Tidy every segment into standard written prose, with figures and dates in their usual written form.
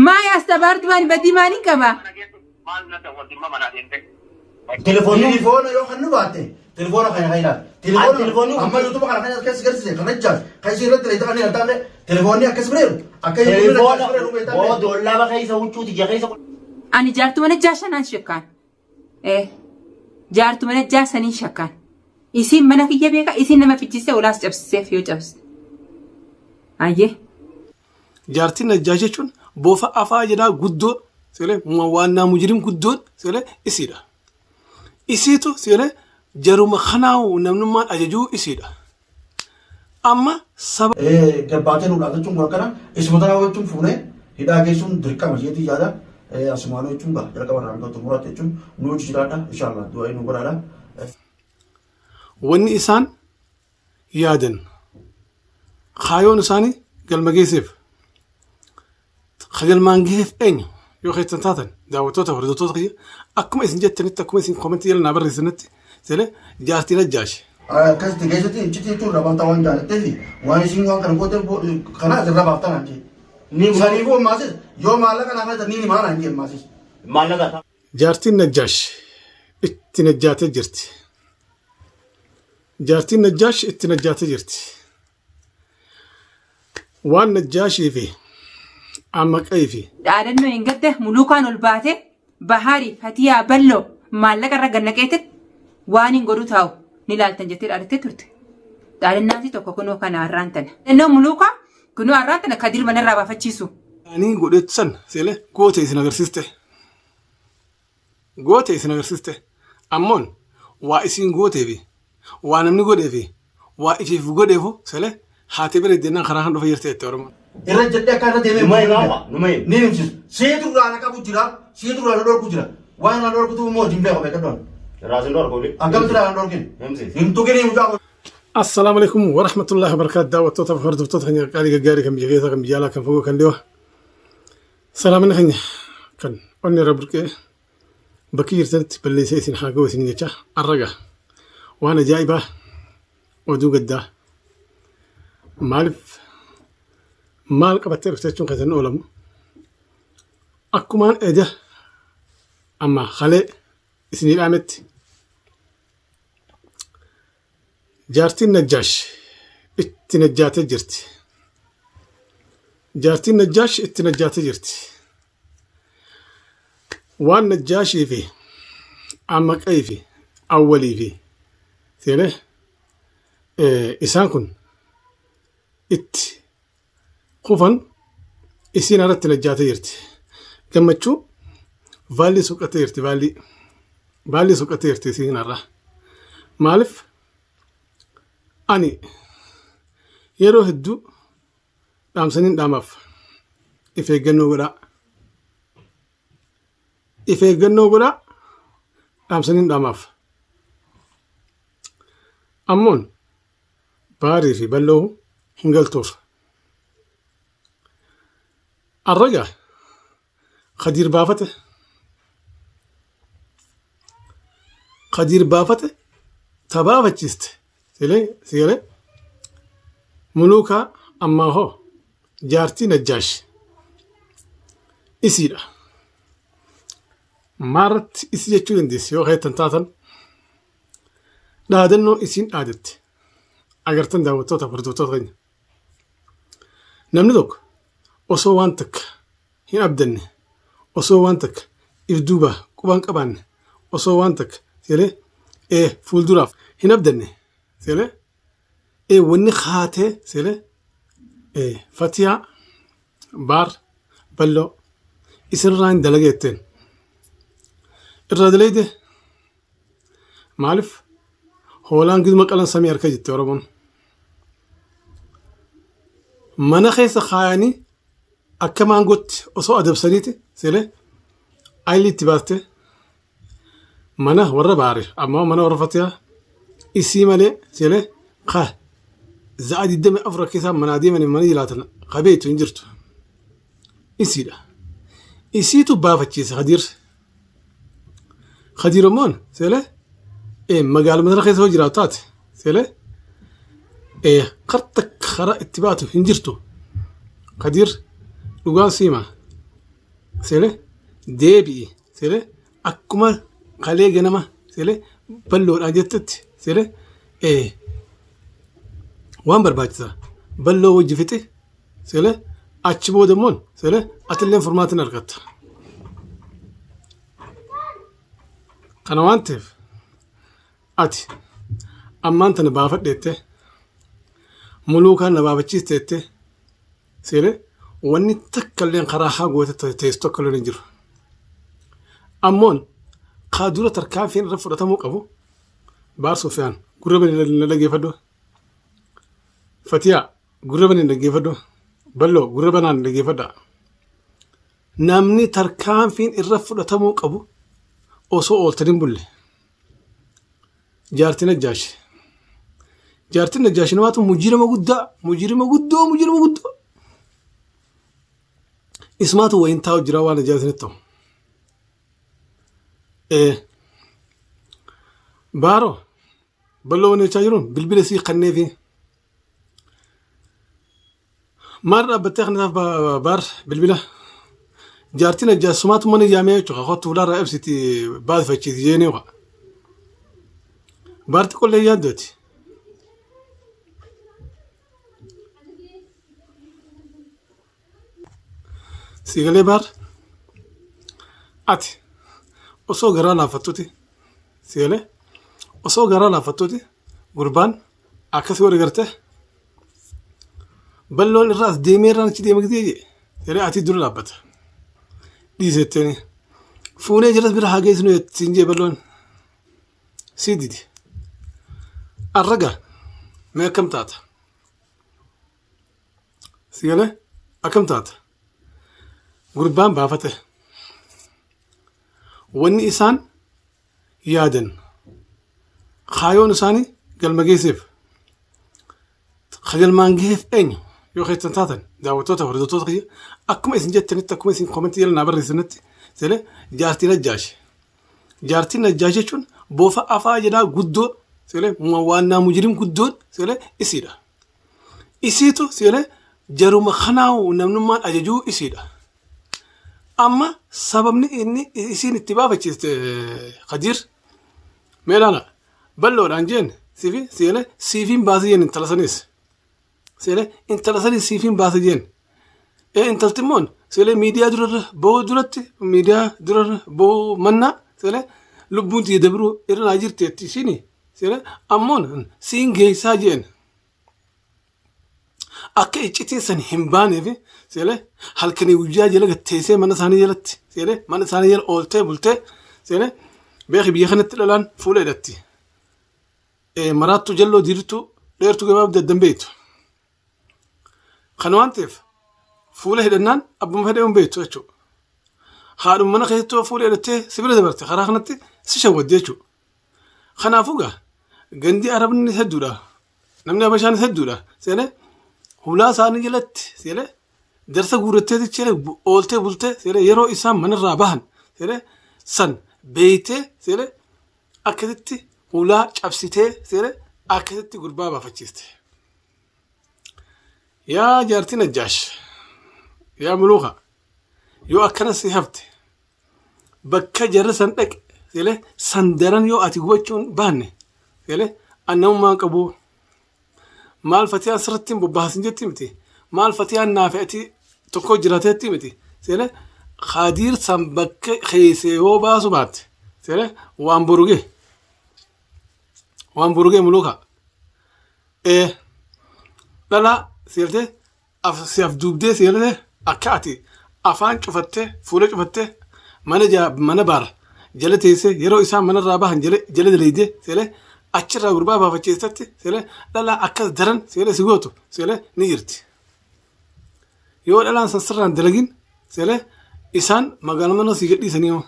Maay as tabaartu waan badii maaliin qaba? Telefoonni Telefoona yoo kan nu baatte telefoona kana kan ilaali. Ani telefoonni- Amma yuutuuba kana kan akkas garsiise kan ajjaas kan isin irratti leeta kan hin taane telefoonni akkas bireeru akka telefoona boo dollaba keessa huccuuti ija keessa Ani jaartuma najjaa shanaan shakkaan. Eh, jaartuma najjaa saniin shakkaan. Isiin mana kiyya beeka, isiin nama fichise olaas cabsiseef yoo cabsite. Ayyee. Jaartiin Najjaash jechuun bofa afaa jedhaa guddoo sile waannaa mujrim guddoon sile isiidha. Isiitu sile jaruma kanaa namnummaan ajajuu isiidha. Amma saba Gabbaatee nu dhaabbachuun kun akkana isuma tanaa jechuun fuunee hidhaa geessuun dirqama jeetii yaada asumaanuu jechuun gaa jalqaba irraa hanga xumuraatti jechuun nu hojii jiraadha inshaallah du'aa nu godhaadha. Wanni isaan yaadan kaayoon isaanii galma geesseef ka galmaan geesseef eenyu yoo keessan taatan daawwattoota hordoftoota kiyya akkuma isin jettanitti akkuma isin komentii jala naa barreessanitti sile jaartii Najjaash. Akkasitti keessatti iccitii jechuun irraa baaftaa waan jaalatteef waan isin waan kana goote kana asirraa baaftaa naan jee. Saniifuu ammaasis yoo maallaqa naa fayyadan ni himaa naan jee ammaasis. Maallaqa. Jaartiin Najjaash itti najjaatee jirti. Jaartiin Najjaash itti najjaatee jirti. Waan Najjaashii fi Ammaqayii fi Dhaadannoo hin gadda muluukaan ol baate Bahaarii Fatiyaa Balloo maallaqa irra gannaqeete waan hin godhu taa'u ni laaltan jettee dhaadattee turte. Dhaadannaansi tokko kunoo kana har'aan tana. Dhaadannoo muluukaa kunoo har'aan tana Kadir manarraa baafachiisu. Ani godhetu san seele goote isin agarsiiste. Goote isin agarsiiste. Ammoon waa isin gootee fi waa namni godhee fi waa ifiif godheefu seele haatee bira jennaan karaa kan dhufa jirte jette Oromoon. Irra jedhee akka irra deemee Numa himaa waa numa hima. ni himsisu. Siitu irraa na qabu jira siitu irraa na dhorku jira. Waan na dhorkutu immoo hojii hin beeku beekadhu. Irraa sin dhorku oli. Akkamitti irraa na dhorkin? Himsiisi. Hin tuqinii mucaa kun. Assalaamu alaikum wa rahmatullahi wa barakaatu daawwattoota fi hordoftoota keenya qaalii gaggaarii kan biyya keessaa kan biyya alaa kan fagoo kan dhiyoo. Salaamni keenya kan onni irra burqee bakki jirtanitti balleessee isin haa ga'u isin jecha arraga waan ajaa'ibaa oduu gaddaa maaliif maal qabattee dhufte jechuun keessan oolamu akkumaan eda amma kalee isinii dhaametti Jaartiin Najjaash itti najjaatee jirti. Jaartiin Najjaash itti najjaatee jirti. Waan Najjaashii fi Ammaqayii fi Awwalii fi seenee isaan kun itti kufan isiin irratti najjaatee jirti. Gammachuu vaallii suuqattee jirti vaallii. Vaallii suuqattee jirti isiin irraa. Maaliif ani yeroo hedduu dhaamsaniin dhaamaaf if eeggannoo godhaa. If eeggannoo godhaa dhaamsaniin dhaamaaf. Ammoon Baarii fi balloo hin galtuuf. Arraga Khadiir baafate. Khadiir baafate ta baafachiiste silee sigalee muluukaa ammaa hoo jaartii Najjaash isiidha. Maarratti isi jechuu dandeessi yoo keettan taatan Dhaadannoo isiin dhaadatte agartan daawwattoota fi hordoftoota keenya. Namni tokko osoo waan takka hin abdanne, osoo waan takka if duubaa quba hin qabaanne, osoo waan takka seelee ee fuulduraaf hin abdanne seelee ee wanni kaatee seelee ee fatiyaa baar balloo isinirraa hin dalage jetteen irraa dalayde. Maaliif hoolaan giduma qalan samii harka jette Oromoon. Mana keessa kaayanii akka maangootti osoo adabsaniiti seelee ayilii itti baaste mana warra baare ammoo mana warra fatiyaa isii malee seelee ka za'a 24 akka isaan manaa deemanii mana jiraatan ka beektu hin jirtu. Isiidha. Isiitu baafachiise Khadiir. Khadiir immoon seelee magaaluma sana keessa hoo jiraatu taate seelee Karta karaa itti baatu hin jirtu. Kadiir dhugaan siima. Seele deebi'i. Seele akkuma kalee ganama seele balloodhaan jettetti seele waan barbaachisa. Balloo wajji fixi seele achi booda immoo seele atillee furmaata hin argatta. Kana waan ta'eef ati ammaan tana baafadheette muluukaan na baafachiisteette seele wanni takka illee karaa haa goote teessu tokko illee hin jiru. Ammoon kaa dura tarkaanfiin irra fudhatamuu qabu Baar Sufiyaan gurra bani na dhaggeeffadhu. Fatiyaa gurra bani na dhaggeeffadhu. Balloo gurra banaan na dhaggeeffadha. Namni tarkaanfiin irra fudhatamuu qabu osoo ooltan hin bulle. Jaartii Najjaash. Jaartiin Najjaash namaatu mujirama guddaa, mujirima guddoo, mujirima guddoo. Ismaatu wayiin taa'u jira waan ajaa'ibsiisanitti ta'u. Baaroo bal'oo wanni jechaa jiruun bilbila sii kanneefi maal dhaabbattee kan isaaf baar bilbila jaartiin ajjaasumaatu mana yaamee jechuudha kottu ulaarraa ibsiti baasifachiisi jeenee wa'a. Baarti qollee yaaddooti. Siigalee baar ati osoo garaa laaffattuti siigalee osoo garaa laaffattuti gurbaan akkasii godhe garte balloon irraa as deemee irraan achi deema gisee jee jedhee ati dura dhaabbata dhiisetteeni fuunee jiras bira haa geessinu siin jee balloon sii didi arraga mee akkam taata Si galee akkam taata? Gurbaan baafate. Wanni isaan yaadan kaayoon isaanii galma geesseef. Ka galmaan geesseef eenyu yoo keessan taatan daawwattoota hordoftoota kiyya akkuma isin jettanitti akkuma isin koomentii jala naa barreessanitti selee jaartii Najjaash. Jaartiin Najjaash jechuun boofa afaa jedhaa guddoo selee waannaa mujrim guddoon selee isiidha. Isiitu seele jaruma kanaa namnummaan ajajuu isiidha. Amma sababni inni isiin itti baafachiiste Kadiir mee ilaala balloodhaan jeen siifi seele siifiin baase jeen intala saniis seele intala saniis siifiin baase jeen ee intalti immoo seele miidiyaa durarra ba'uu duratti miidiyaa durarra ba'uu mannaa seele lubbuun tiyya dabruu irra naa jirti jetti isiini seele ammoon siin geessaa jeen Akka iccitiin san hin baaneef seelee halkanii guyyaa jala gad teessee mana isaanii jalatti seelee mana isaanii jala ooltee bultee seelee beeki biyya kanatti dhalaan fuula hidhatti. Maraattuu jalloo diirtuu dheertuu gabaabduu addan beektu. Kana waan ta'eef fuula hidhannaan abbuma fedhee hin beektu jechuudha. Haadhuma mana keessatti fuula hidhattee si bira dabarte karaa kanatti si shawwadde jechuudha. Kanaafuu gaa gandi arabni hedduudha. Namni habashaanis hedduudha. Seene hulaa isaanii jalatti seene darsa guurrattee seene ooltee bultee seene yeroo isaan manarraa bahan seene san beeytee seene akkasitti hulaa cabsitee seene akkasitti gurbaa baafachiiste. Yaa jaartii Najjaash yaa muluuka yoo akkana si hafte bakka jarri san dhaqe seele san daran yoo ati gubachuun baanne seele an namummaan qabu maal fatiyaan sirriitti hin bobbaasin jetti miti maal fatiyaan naafe ati tokko jiraateetti miti seele khadiir san bakka keesse yoo baasu baatte seele waan boruge waan boruge muluka ee dhalaa seelte si afduubdee si galee akka ati afaan cufattee fuula cufattee mana jaa mana baar jala teessee yeroo isaan manarraa bahan jala jala daleeydee seelee achirraa gurbaa baafachiistatti seelee dhalaa akkas daran seelee si gootu seelee ni jirti. Yoo dhalaan san sirraan dalagin seelee isaan magaalaa mana si gadhiisanii hoo.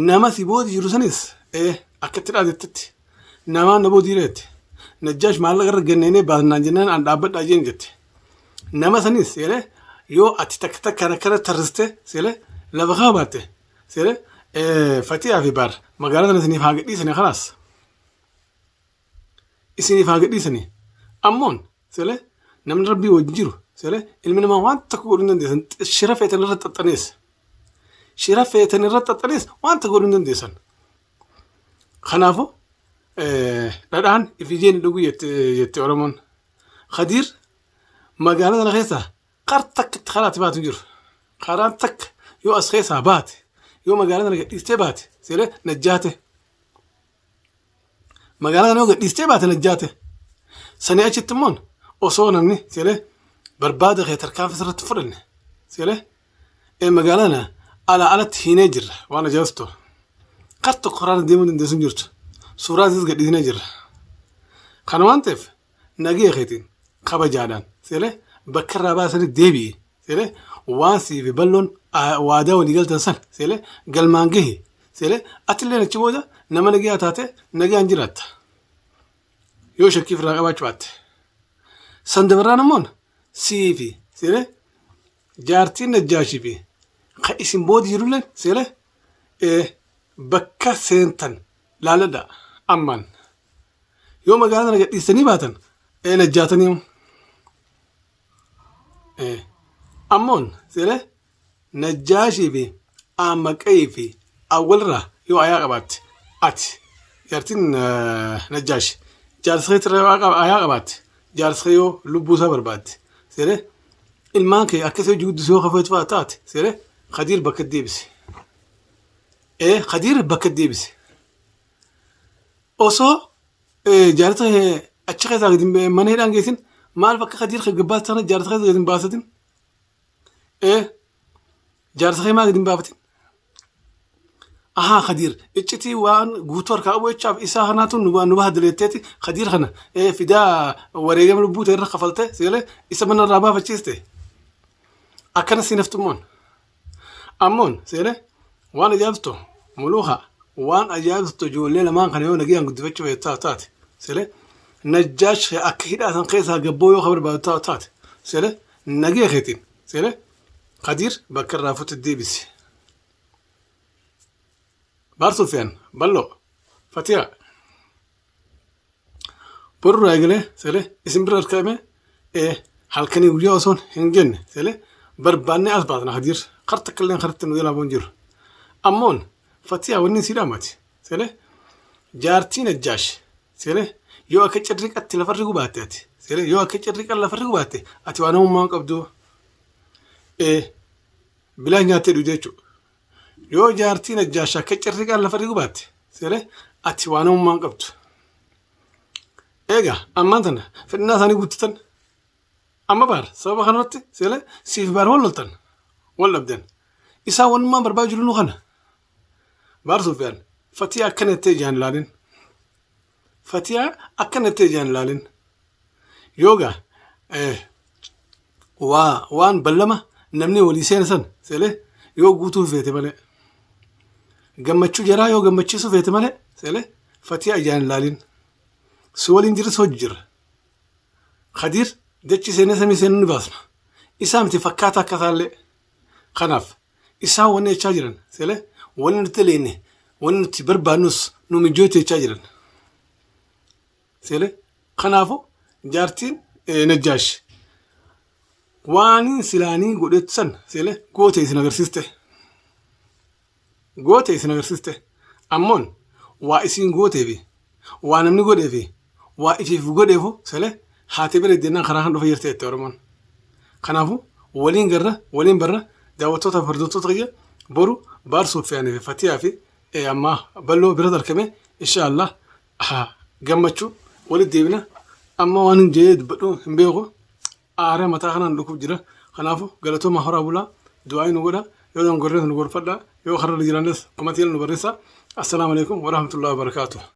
Nama si booda jiru sanis ee akkatti dhaatettetti Namaan na boodiira jette. Najjaash maallaqa irra ganneenee baasnaan jennaan an dhaabbadhaa jeen jette. Nama sanis seelee yoo ati takka takkaan akkana tarriste seelee lafa kaa baatte seelee fatiyaa fi baar magaalaa tana isiniif haa gadhiisanii kalaas. Isiniif haa gadhiisanii. Ammoon sile namni rabbii wajjin jiru sile ilmi namaa waan takka godhuu hin dandeessan. Shira feetan irra xaxxanees. Shira feetan irra xaxxanees waan takka godhuu hin dandeessan. Kanaafuu dhadhaan ifijeen dhugu jette Oromoon. Khadiir magaalaa tana keessaa qar takka itti karaa itti baatu hin jiru. Karaan takka yoo as keessaa baate yoo magaalaa tana gadhiistee baate sile najjaate. Magaalaa tana yoo gadhiistee baate najjaate. Sanii achitti immoo osoo namni sile barbaada kee tarkaanfii sirratti fudhanne sile magaalaa tana alaa alatti hiinee jirra waan ajaa'ibsitu. Kar tokko karaan deemuu dandeessu hin jirtu. Suuraa isiis gadhiisnee jirra. Kana waan ta'eef nagaya keetiin kabajaadhaan seelee bakka irraa baasanii deebi'i seelee waan sii fi balloon waadaa walii galtan san seelee galmaan gahi seelee atillee achi booda nama nagayaa taate nagayaan jiraatta. Yoo shakkii ofirraa qabaachuu baatte. San dabarraan immoo sii fi seelee jaartiin Najjaashii fi ka isin booda jirulleen seelee bakka seentan laaladha ammaan. Yoo magaalaa tana gadhiistanii baatan ee najjaatanii ee ammoon seelee Najjaashii fi Aammaqayii fi Awwalirraa yoo ayaa qabaatte ati jaartiin Najjaash jaarsa keetirraa yoo ayaa qabaatte jaarsa kee yoo lubbuu isaa barbaadde seelee ilmaan kee akkasii hojii guddisuu yoo kafeetu fa'aa taate seelee Khadiir bakka deebise. Ee Khadiir bakka deebise. Osoo jaarsa achi keessaa gadi mana hidhaan geessin maal bakka Khadiir kan gabbaas sana jaarsa keessa gadi hin baasatin. Ee jaarsa kee maa gadi hin baafatin. Ahaa Khadiir iccitii waan guutuu harkaa qabu jechaaf isaa kanaatu nu baha dileetteeti Khadiir kana fidaa wareegama lubbuu ta'e irra kafalte seelee isa mana irraa baafachiiste. Akkana siin haftummoon. Ammoon seene waan ajaa'ibsitu muluuka waan ajaa'ibsitu ijoollee lamaan kana yoo nagayaan guddifachuu feetu taate seene Najjaash akka hidhaa san keessaa gabboo yoo ka barbaadu taate seene nagaya keetiin seene Kadiir bakka irraa fuute deebisi. Baar Sufiyaan Balloo Fatiyaa Borurraa eegalee seelee isin bira argame halkanii guyyaa osoo hin jenne seelee barbaannee as baasna Hadiir kar takka illee karatti nu jalaa bu'uun jiru. Ammoon Fatiyaa wanni sii dhaamati seelee jaartii Najjaash seelee yoo akka cirriqatti lafarri gubaatte ati seelee yoo akka cirriqa lafarri gubaatte ati waan namummaa qabdu bilaa nyaattee dhugde jechuudha. Yoo jaartii Najjaash akka cirriqaan lafarri gubaatte seelee ati waan namummaa qabdu. Egaa ammaan tana fedhinnaa isaanii guuttatan amma baar sababa kanarratti seelee siif baar wal loltan wal dhabdan isaan wanummaan barbaadu jiru nu kana baar Sufiyaan Fatiyaa akkana jettee ijaan ilaalin Fatiyaa akkana jettee ijaan ilaalin yoogaa waa waan ballama namni walii seena san seelee yoo guutuu feete malee gammachuu jaraa yoo gammachiisuu feete malee seelee Fatiyaa ijaan ilaalin si waliin jirris hojii jirra Khadiir dachi seenee samii seenuu ni baasna isaa miti fakkaata akka isaallee kanaaf isaan wanni jechaa jiran seelee wanni nuti leenne wanni nuti barbaadnus nu mijjootti jechaa jiran Seele kanaafu jaartiin Najjaash waan silaanii godhetu san seele goote isin agarsiiste. Goote isin agarsiiste. Ammoon waa isiin gootee fi waa namni godhee fi waa ifiif godheefu seele haatee bira deennaan karaa kan dhufa jirte jette Oromoon. Kanaafu waliin garra waliin barra daawwattoota fi hordoftoota kiyya boru Baar Suufiyaanii fi Fatiyaa fi ammaa Balloo biratti argame insha Allah Haa gammachu walitti deebina amma waan hin jedhee dubbadhu hin beeku aara mataa kanaan dhukkub jira kanaafu galatooma horaa bulaa du'aa nu godha yoo dongorrees nu gorfadha yoo karra jiraannes komatii nu barreessa assalaamu alaikum warahmatullahi wabarakaatuh.